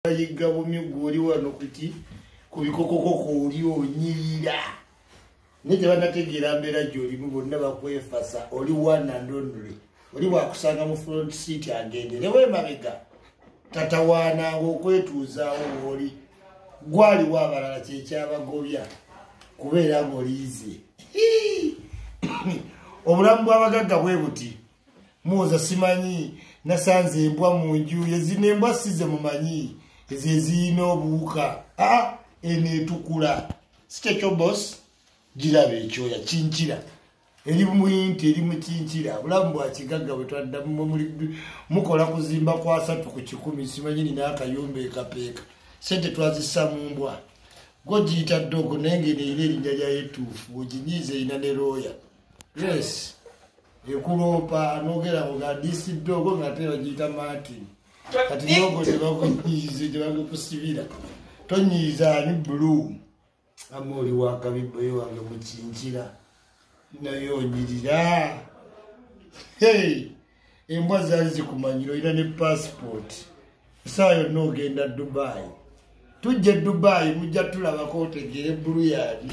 Bayigga bumyu, oli wano kuti ku bikokokoko, oli onyirira, naye tebanategeera mbeera gy'olimu. Bonna bakwefasa. Oli one and only. Oli bwakusanga mu front seat, agenderewo emabega, tatawaananga okwetuuzaawo. Bwoli gwaliwo abalala, kyekyabagobya kubeera ng'oliize. Obulamu bw'abagagga bwe buti. Muwoza simanyi nasanze embwa mu nju. Ezino embwa size mumanyi, ezo eziyina obuwuka. Aa, eno etukula, si kyekyo boss? Giraba ekyoya kinkira, eri muyinti, eri mukinkira. Bulamu bwa kigagga bwe twaddamu. Mukola kuzimba kwa 30%. Simanyi nina akayumba ekapeeka, sente twazissa mu mbwa. Gwogiyita dog, naye ngeno erina erinnya lyayo ettuufu. Oginyiiza, erina ne looya. Yes, ekuloopa nogera nga this dog, nga te bagiyita Martin. Kati nogo tebakunyiize, tebakukusibira. Tonyiiza ani blue ama oli wakabiboyo wange mukinkira, naye onyirira. Embwa zaali zikumanyira. Olina ne passport, esaawa yonna ogenda Dubai. Tujja e Dubai, mujja tulabako, otegeere buluyani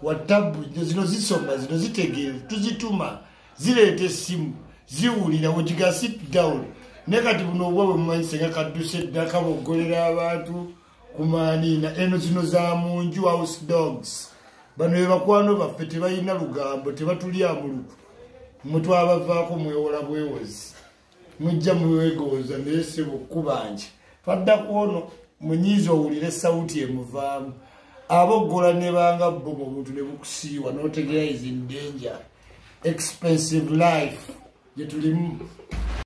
watabu. Zino zisoma, zino zitegeere, tuzituma zireeta essimu, ziwulira ogiga sit down. Naye kati buno obwa bwe mumanyi, senga kadduse dda, kaboggolera abantu kumaaniina. Eno zino za munju, house dogs. Bano be bakwano baffe, tebalina lugambo, tebatulyamu lukwe. Mwe twabavaako, mwewola bwewozi, mujja mwegooza, naye sebo kkubanja. Twadda ku ono munyiiza, owulire esawuti emuvaamu. Aboggola ne banga bomu, obuntu ne bukusiiwa n'otegeera is in danger. Expensive life gye tulimu.